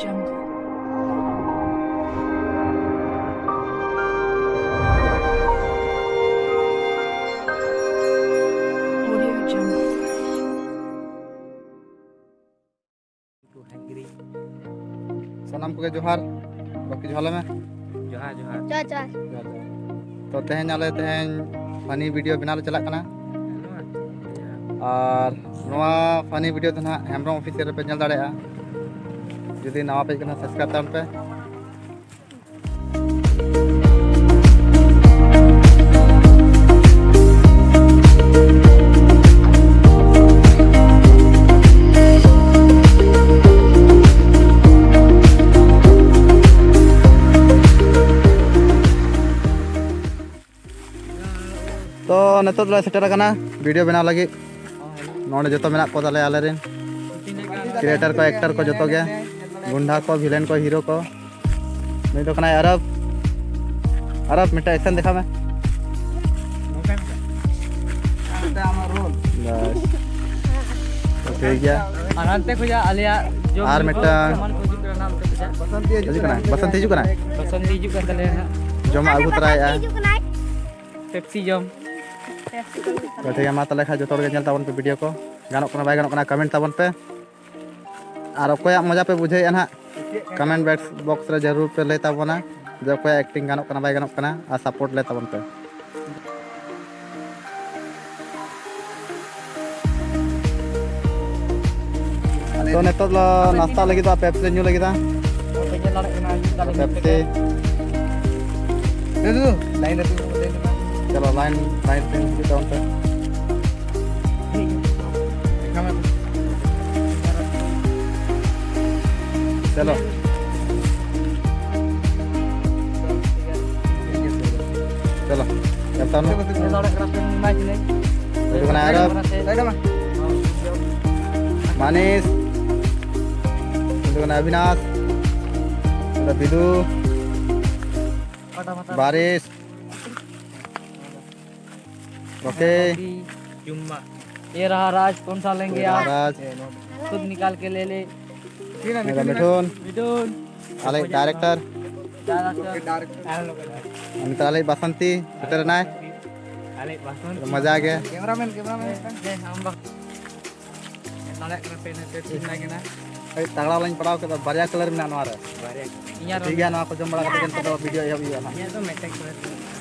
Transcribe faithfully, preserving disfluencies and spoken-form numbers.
Audio Jungle. ᱥᱟᱱᱟᱢ ᱠᱚᱜᱮ ᱡᱚᱦᱟᱨ᱾ ᱵᱟᱹᱠᱤ ᱡᱚᱦᱟᱨ ᱞᱮ ᱢᱮ᱾ ᱡᱚᱦᱟᱨ, ᱡᱚᱦᱟᱨ᱾ ᱡᱚᱦᱟᱨ, ᱡᱚᱦᱟᱨ᱾ ᱡᱚᱦᱟᱨ, ᱡᱚᱦᱟᱨ᱾ ᱛᱚ, ᱛᱮᱦᱮᱧ ᱟᱞᱮ ᱛᱮᱦᱮᱧ funny video ᱵᱮᱱᱟᱣ ᱞᱮ ᱪᱟᱞᱟᱜ ᱠᱟᱱᱟ᱾ ᱟᱨ ᱱᱚᱣᱟ funny video ᱫᱚ ᱱᱟᱦᱟᱜ ᱦᱮᱢᱵᱨᱚᱢ Official ᱨᱮᱯᱮ ᱧᱮᱞ ᱫᱟᱲᱮᱭᱟᱜᱼᱟ᱾ ᱡᱩᱫᱤ ᱱᱟᱣᱟ ᱯᱮᱡᱽ ᱠᱟᱱᱟ, subscribe ᱛᱟᱵᱚᱱ ᱯᱮ᱾ ᱛᱚ, ᱱᱤᱛᱚᱜ ᱫᱚᱞᱮ ᱥᱮᱴᱮᱨ ᱟᱠᱟᱱᱟ video ᱵᱮᱱᱟᱣ ᱞᱟᱹᱜᱤᱫ᱾ ᱱᱚᱰᱮ ᱡᱚᱛᱚ ᱢᱮᱱᱟᱜ ᱠᱚ ᱛᱟᱞᱮᱭᱟ ᱟᱞᱮᱨᱮᱱ creator ᱠᱚ, actor ᱠᱚ ᱡᱚᱛᱚ ᱜᱮ᱾ ᱜᱩᱱᱰᱟ ᱠᱚ, villain ᱠᱚ, hero ᱠᱚ᱾ ᱱᱩᱭ ᱫᱚ ᱠᱟᱱᱟᱭ ᱟᱨᱚᱵ᱾ ᱟᱨᱚᱵ, ᱢᱤᱫᱴᱟᱝ action ᱫᱮᱠᱷᱟᱣ ᱢᱮ᱾ ᱵᱟᱥ᱾ ᱴᱷᱤᱠ ᱜᱮᱭᱟ᱾ ᱟᱨ ᱦᱟᱱᱛᱮ ᱠᱷᱚᱡᱟᱜ ᱟᱞᱮᱭᱟᱜ ᱡᱚᱢ ᱟᱨ ᱧᱩ ᱠᱚ ᱢᱤᱫᱴᱟᱝ ᱥᱟᱢᱟᱱ ᱠᱚ ᱦᱤᱡᱩᱜ ᱠᱟᱱᱟ, ᱱᱚᱛᱮ ᱠᱷᱚᱡᱟᱜ᱾ ᱦᱤᱡᱩᱜ ᱠᱟᱱᱟ? ᱵᱟᱥᱚᱱᱛᱤ ᱦᱤᱡᱩᱜ ᱠᱟᱱᱟ? ᱵᱟᱥᱚᱱᱛᱤ ᱦᱤᱡᱩᱜ ᱠᱟᱱ ᱛᱟᱞᱮᱭᱟ ᱦᱟᱸᱜ᱾ ᱡᱚᱢᱟᱜ ᱟᱹᱜᱩ ᱛᱚᱨᱟᱭᱮᱫᱼᱟ᱾ ᱦᱤᱡᱩᱜ ᱠᱟᱱᱟᱭ᱾ Pepsi ᱡᱚᱢ᱾ ᱛᱚ ᱴᱷᱤᱠ ᱜᱮᱭᱟ, ᱢᱟ ᱛᱟᱦᱚᱞᱮ ᱠᱷᱟᱡ ᱡᱚᱛᱚ ᱦᱚᱲ ᱜᱮ ᱧᱮᱞ ᱛᱟᱵᱚᱱ ᱯᱮ video ᱠᱚ᱾ ᱜᱟᱱᱚᱜ ᱠᱟᱱᱟ ᱵᱟᱭ ᱜᱟᱱᱚᱜ ᱠᱟᱱᱟ comment ᱛᱟᱵᱚᱱ ᱯᱮ᱾ ᱟᱨ ᱚᱠᱚᱭᱟᱜ ᱢᱚᱡᱟ ᱯᱮ ᱵᱩᱡᱷᱟᱹᱣᱮᱫᱼᱟ ᱱᱟᱦᱟᱜ, comment box, box ᱨᱮ ᱡᱟᱹᱨᱩᱲ ᱯᱮ ᱞᱟᱹᱭ ᱛᱟᱵᱚᱱᱟ ᱡᱮ ᱚᱠᱚᱭᱟᱜ acting ᱜᱟᱱᱚᱜ ᱠᱟᱱᱟ ᱵᱟᱭ ᱜᱟᱱᱚᱜ ᱠᱟᱱᱟ, ᱟᱨ support ᱞᱮ ᱛᱟᱵᱚᱱ ᱯᱮ᱾ ᱛᱚ ᱱᱤᱛᱚᱜ ᱫᱚ ᱱᱟᱥᱛᱟ ᱞᱟᱹᱜᱤᱫ ᱫᱚ Pepsi ᱞᱮ ᱧᱩ ᱞᱟᱹᱜᱤᱫ ᱫᱚ᱾ ᱯᱮ ᱧᱮᱞ ᱫᱟᱲᱮᱭᱟᱜ ᱠᱟᱱᱟ, ᱦᱤᱡᱩᱜ ᱛᱟᱞᱮ ᱢᱤᱫ Pepsi᱾ ᱯᱮᱠᱮᱴ᱾ ᱫᱩ, ᱫᱩ, line ᱨᱮ ᱫᱩ, line ᱨᱮ᱾ ᱪᱚᱞᱚ, line, line ᱨᱮ ᱦᱤᱡᱩᱜ ᱛᱟᱵᱚᱱ ᱯᱮ᱾ ᱪᱚᱞᱚ᱾ ᱪᱚᱞᱚ, ᱧᱮᱞ ᱛᱟᱵᱚᱱ ᱢᱮ᱾ ᱧᱮᱞ ᱫᱟᱲᱮᱭᱟᱜ ᱠᱟᱱᱟ ᱯᱮ, ᱢᱟ ᱡᱤᱱᱤᱥ᱾ ᱦᱤᱡᱩᱜ ᱠᱟᱱᱟ ᱟᱨᱚ᱾ ᱢᱟᱱᱤᱥ᱾ ᱦᱤᱡᱩᱜ ᱠᱟᱱᱟ ᱚᱵᱤᱱᱟᱥ᱾ ᱱᱚᱰᱮ ᱵᱤᱫᱩ᱾ ᱵᱟᱨᱤᱥ᱾ ᱵᱟᱯᱮ᱾ ᱡᱩᱢᱢᱟ᱾ ये रहा राज, कौन सा लेंगे ये रहा आप? राज। खुद निकाल के ले ले। ᱩᱱᱤ ᱫᱚ ᱢᱤᱴᱷᱩᱱ, ᱟᱞᱮ ᱰᱟᱭᱨᱮᱠᱴᱚᱨ᱾ ᱱᱤᱛᱚᱜ ᱟᱞᱮ ᱵᱟᱥᱚᱱᱛᱤ ᱥᱮᱴᱮᱨ ᱮᱱᱟᱭ᱾ ᱟᱞᱮ ᱵᱟᱥᱚᱱᱛᱤ᱾ ᱢᱚᱡᱟ ᱜᱮ᱾ ᱠᱮᱢᱨᱟᱢᱮᱱ, ᱠᱮᱢᱨᱟᱢᱮᱱ ᱢᱤᱫᱴᱟᱝ᱾ ᱦᱮᱸ, ᱟᱢ ᱵᱟ-, ᱫᱟᱲᱮᱭᱟᱜ ᱠᱟᱱᱟ ᱯᱮ, ᱱᱚᱛᱮ ᱛᱤᱱ ᱞᱟᱭ ᱠᱟᱱᱟ᱾ ᱟᱹᱰᱤ ᱛᱟᱜᱲᱟ ᱞᱟᱧ ᱯᱟᱲᱟᱣ ᱠᱮᱫᱟ, ᱵᱟᱨᱭᱟ ᱠᱟᱞᱟᱨ ᱢᱮᱱᱟᱜᱼᱟ ᱱᱚᱣᱟ ᱨᱮ᱾ ᱵᱟᱨᱭᱟ᱾ ᱤᱧᱟᱹᱜ ᱴᱷᱤᱠ ᱜᱮᱭᱟ, ᱱᱚᱣᱟ ᱠᱚ ᱡᱚᱢ ᱵᱟᱲᱟ ᱠᱟᱛᱮ ᱜᱮ ᱱᱤᱛᱚᱜ ᱫᱚ ᱵᱷᱤᱰᱤᱭᱳ ᱮᱦᱚᱵ ᱦᱩᱭᱩᱜᱼᱟ ᱱᱟᱦᱟᱜ᱾ ᱤᱧᱟᱹᱜ ᱫᱚ ᱢᱤᱫᱴᱟᱝ ᱠᱟᱞᱟᱨ ᱢᱮᱱᱟᱜᱼᱟ᱾